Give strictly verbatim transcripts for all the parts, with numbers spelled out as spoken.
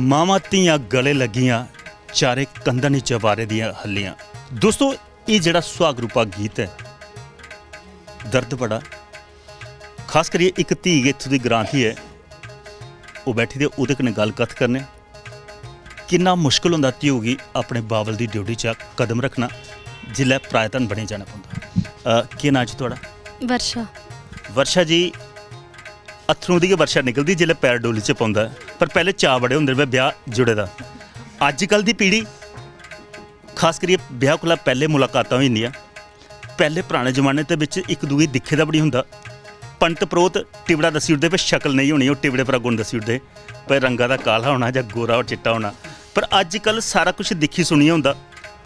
मावां धियां गले लग्गियां, चारे कंधां नी चबारे दियां हल्लियां। दोस्तो, एह् जेह्ड़ा सुहाग रूपा गीत ऐ, दर्द बड़ा। खास करियै इक धी गै इत्थूं दी ग्रां दी ऐ, ओह् बैठी दे, ओह्दे कन्नै गल्ल कत्थ करने आं। किन्ना मुश्कल होंदा धियो गी अपने बाबल दी ड्योढ़ी चा कदम रक्खना, जिसलै पराया धन बनी जाना पौंदा। अ, केह् नांऽ जी थुआढ़ा? वर्षा। वर्षा जी, अत्थरूं दी गै वर्षा निकलदी जिसलै पैर डोली च पौंदा ऐ, पर पैह्ले चाऽ बड़े होंदे न, ब्याह् जुड़े दा। अज्जकल दी पीढ़ी, खास करियै ब्याह् कोला पैह्ले मुलाकातां होई जंदियां। पैह्ले पराने जमाने दे बिच इक दूए गी दिक्खे दा बी निं होंदा। पंत परोह्त टिबड़ा दस्सी ओड़दे, भाई शक्ल नेईं होनी, ओह् टिबड़े परा गुण दस्सी ओड़दे, भाई रंगा दा काला होना जां गोरा होर चिट्टा होना। पर अज्जकल सारा कुछ दिक्खी सुनियै होंदा।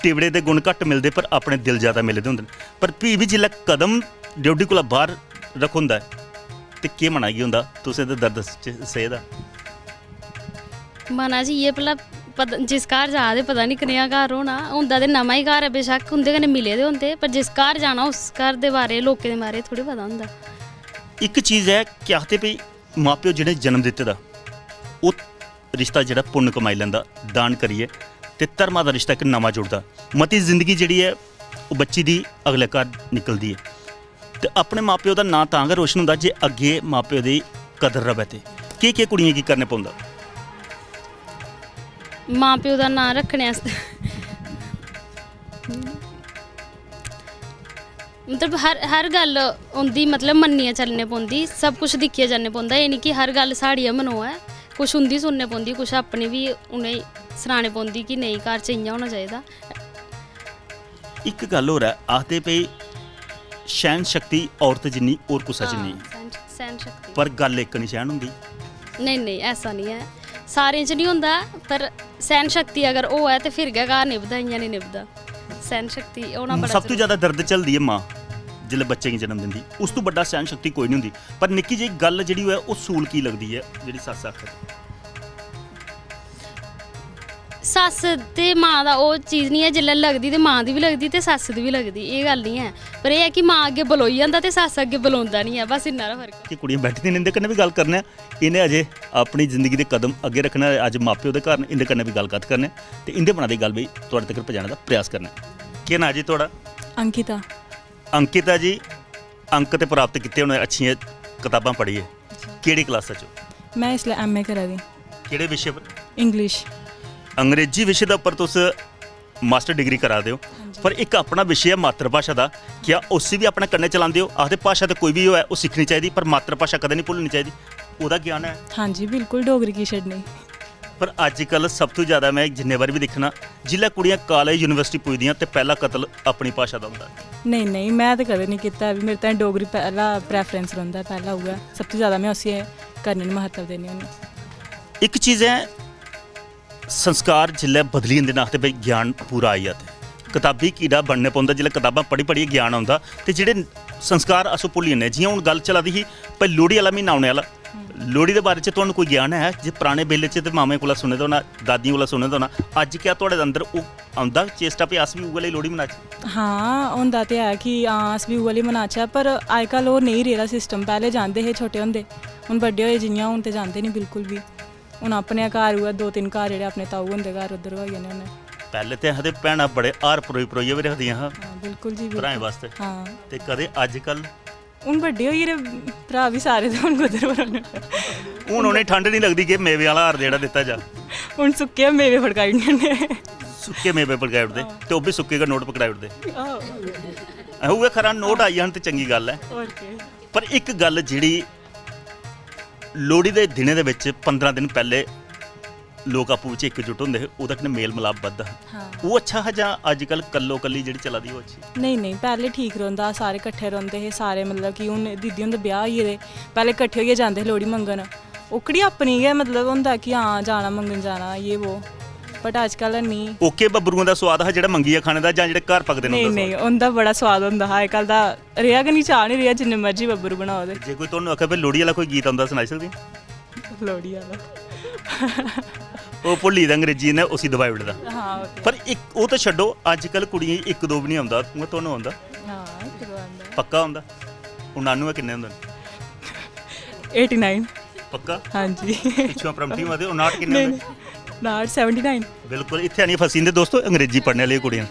टिबड़े दे गुण घट्ट मिलदे, पर अपने दिल ज्यादा मिले दे होंदे न। पर फ्ही बी जिसलै कदम ड्योढ़ी कोला बाह्र रखोंदा ऐ, ते केह् मना गी होंदा? तुसें ते दर्द च-, सेह् दा। मना च इ'यै भला पता, जिस घर जा दे पता निं कनेहा घर होना। होंदा ते नमां ही घर ऐ, बेशक्क उं'दे कन्नै मिले दे होंदे, पर जिस घर जाना उस घर दे बारे, लोकें दे बारे थोह्ड़ी पता होंदा। इक चीज ऐ, केह् आखदे भई, मां-प्यो जि'नें जन्म दित्ते दा, ओह् रिश्ता जेह्ड़ा पुन्न कमाई लैंदा दान करियै, ते धर्मा दा रिश्ता इक नमां जुड़दा। मती जिंदगी जेह्ड़ी ऐ, ओह् बच्ची दी अगले घर निकलदी ऐ। ते अपने मां-प्यो दा नांऽ तां गै रोशन होंदा जे अग्गें मां-प्यो दी कदर र'वै। ते केह्-केह् कुड़ियें गी करने पौंदा? मां-प्यो दा नांऽ रक्खने आस्तै मतलब हर, हर गल्ल उं'दी मतलब मन्नियै चलने पौंदी, सब कुछ दिक्खियै चलने पौंदा। एह् निं कि हर गल्ल साढ़ी गै मनोऐ, कुछ उं'दी सुनने पौंदी, कुछ अपनी बी उ'नेंगी सनाने पौंदी कि नेईं, घर च इ'यां होना चाहिदा। इक गल्ल होर ऐ, आखदे भई, सैह्न शक्ति औरत जिन्नी होर कुसै च हां, नेईं। सैह्न, सैह्न शक्ति। पर गल्ल इक निं सैह्न होंदी। नेईं, नेईं, ऐसा निं ऐ। सारें च निं होंदा, पर सैह्न शक्ति अगर होऐ ते फिर गै घर निभदा, इ'यां निं निभदा। सैह्न शक्ति होना हून बड़ा सब तों जरूरी। जैदा दर्द झलदी ऐ मां, जिसलै बच्चे गी जन्म दिंदी, उस तों बड्डा सैह्न शक्ति कोई निं होंदी। पर निक्की जेही गल्ल जेह्ड़ी होऐ, ओह् सूल की लगदी ऐ, जेह्ड़ी सस्स आखै। सस्स ते मां दा ओह् चीज निं ऐ, जिसलै लगदी ते मां दी बी लगदी ते सस्स दी बी लगदी, एह् गल्ल निं ऐ। पर एह् ऐ कि मां अग्गें बलोई जंदा ते सस्स अग्गें बलोंदा निं ऐ, बस इन्ना हारा फर्क ऐ। कि कुड़ियां बैठी दियां न, इं'दे कन्नै बी गल्ल करने आं। इ'नें अजें अपनी जिंदगी दे कदम अग्गें रक्खना, अज्ज मां-प्यो दे घर न, इं'दे कन्नै बी गल्ल कत्थ करने आं ते इं'दे मना दी गल्ल बी थुआढ़े तगर पजाने दा प्रयास करने आं। केह् नांऽ जी थुआढ़ा? अंकिता। अंकिता जी, अंक ते प्राप्त कीते होने अच्छियां कताबां पढ़ियै। जी। केह्ड़ी क्लासा च ओ? में इसलै M A करा दी। केह्ड़े विशे पर? English। अंग्रेजी विशे दे उप्पर तुस मास्टर डिग्री करा दे ओ, हां जी। पर इक अपना विशे ऐ मातृभाशा दा, क्या उसी बी अपने कन्नै चलांदे ओ? आखदे भाशा ते कोई बी होऐ, ओह् सिक्खनी चाहिदी, पर मातृभाशा कदें निं भुल्लनी चाहिदी। ओह्दा ज्ञान ऐ? हां जी, बिल्कुल, डोगरी की छड्डनी। पर अज्जकल सब तों ज्यादा में जिन्ने बारी बी दिक्खना, जिसलै कुड़ियां कालेज, यूनिवर्सिटी पुजदियां ते पैह्ला कत्ल अपनी भाशा दा होंदा। नेईं, नेईं, में ते कदें निं कीता ऐ। मेरे ताईं डोगरी पैह्ला preference रौंह्दा ऐ, पैह्ला उ'ऐ। सब तों ज्यादा में उसी करने गी म्हत्तव दिन्नी होन्नी। इक चीज ऐ, संस्कार जिसलै बदली जंदे न, आखदे भई ज्ञान पूरा आई जा ते कताबी कीड़ा बनने पौंदा। जिसलै कताबां पढ़ी पढ़ियै ज्ञान औंदा ते जेह्ड़े संस्कार अस ओह् भुल्ली जन्ने। जि'यां हून गल्ल चला दी ही भई लोह्ड़ी आह्ला म्हीना औने आह्ला, लोह्ड़ी दे बारे च तुहानू कोई ज्ञान ऐ जे पराने बेल्ले च ते मामें कोला सुने दा होना, दादियें कोला सुने दा होना, अज्ज क्या तुआढ़े अंदर ओह् औंदा चेस्टा भई अस बी उ'ऐ लेई लोह्ड़ी मनाचै? हां, होंदा ते है कि हां, अस बी उ'ऐ लेई मनाचै, पर अजकल ओह् नेईं रेह्दा system। पैह्लें जांदे हे छोटे होंदे, हून बड्डे होए जि'यां, हून ते जांदे निं बिल्कुल बी। हून अपने गै घर उ'ऐ दो तिन्न घर जेह्ड़े अपने ताऊ हुंदे घर उद्धर गै होई जन्ने होन्ने। पैह्लें ते आखदे भैनां बड़े हार परोई परोइयै बी रखदियां हां हां, बिल्कुल जी, बिल्कुल। भ्राएं बास्तै। हां। ते कदें अज्जकल? हून बड्डे होई गेदे भ्राऽ बी सारे, ते हून कुद्धर बनने? हून उ'नें ठंड निं लगदी कि मेवे आह्ला हार जेह्ड़ा दित्ता जा। हून सुक्के मेवे फड़काई ओड़ने होन्ने। सुक्के मेवे फड़काई ओड़दे, हां। ते ओह् बी सुक्के गै नोट पकड़ाई ओड़दे। आहो। आहो, उ'ऐ खरा, नोट आई जान ते चंगी गल्ल ऐ। होर केह्। पर इक गल्ल जेह्ड़ी लोह्ड़ी दे दिनें दे बिच पंदरां दिन पैह्ले लोक आपूं बिच्चें इकजुट होंदे हे, ओह्दे कन्नै मेल मलाप बधदा हा। हां। ओह् अच्छा हा जां अज्जकल कल्लो कल्ली जेह्ड़ी चला दी ओह् अच्छी? नेईं, नेईं, पैह्ले ठीक रौंह्दा हा, सारे कट्ठे रौंह्दे हे, सारे मतलब कि हून दीदी हुंदे ब्याह् होई गेदे, पैह्ले कट्ठे होइयै जंदे हे लोह्ड़ी मंगन। ओह्कड़ी अपनी गै मतलब होंदा कि हां, जाना मंगन जाना, ये वो। But अज्जकल हैनी। ओह्के बब्बरुएं दा सोआद हा जेह्ड़ा मंगियै खाने दा जां जेह्ड़े घर पकदे न नेईं, उं'दा नेईं, सोआद? उं'दा बड़ा सोआद होंदा हा। अज्जकल दा रेहा गै निं, चाऽ निं रेहा, जिन्ने मर्जी बब्बरू बनाओ ते। जे कोई तुहानू आखै, "भाई, लोह्ड़ी आह्ला कोई गीत औंदा, सनाई सकदी?" लोह्ड़ी आह्ला। ओह् भुल्ली दा अंग्रेजी ने उसी दबाई ओड़े दा। हां, ओह् ते पर इक, ओह् ते छड्डो, अज्जकल कुड़ियें गी इक दो बी निं औंदा, उ'आं तुहानू औंदा? हां, इक दो औंदा। पक्का औंदा? उनानुऐ किन्ने होंदे न? Eighty nine। पक्का? हां जी। पिच्छुआं परमठी होआ दे, उनाह्ठ किन्ने नेईं, होंदे? नेईं। Not seventy nine. बिल्कुल, इत्थै आनियै फसी जंदे दोस्तो अंग्रेजी पढ़ने आह्लियां कुड़ियां।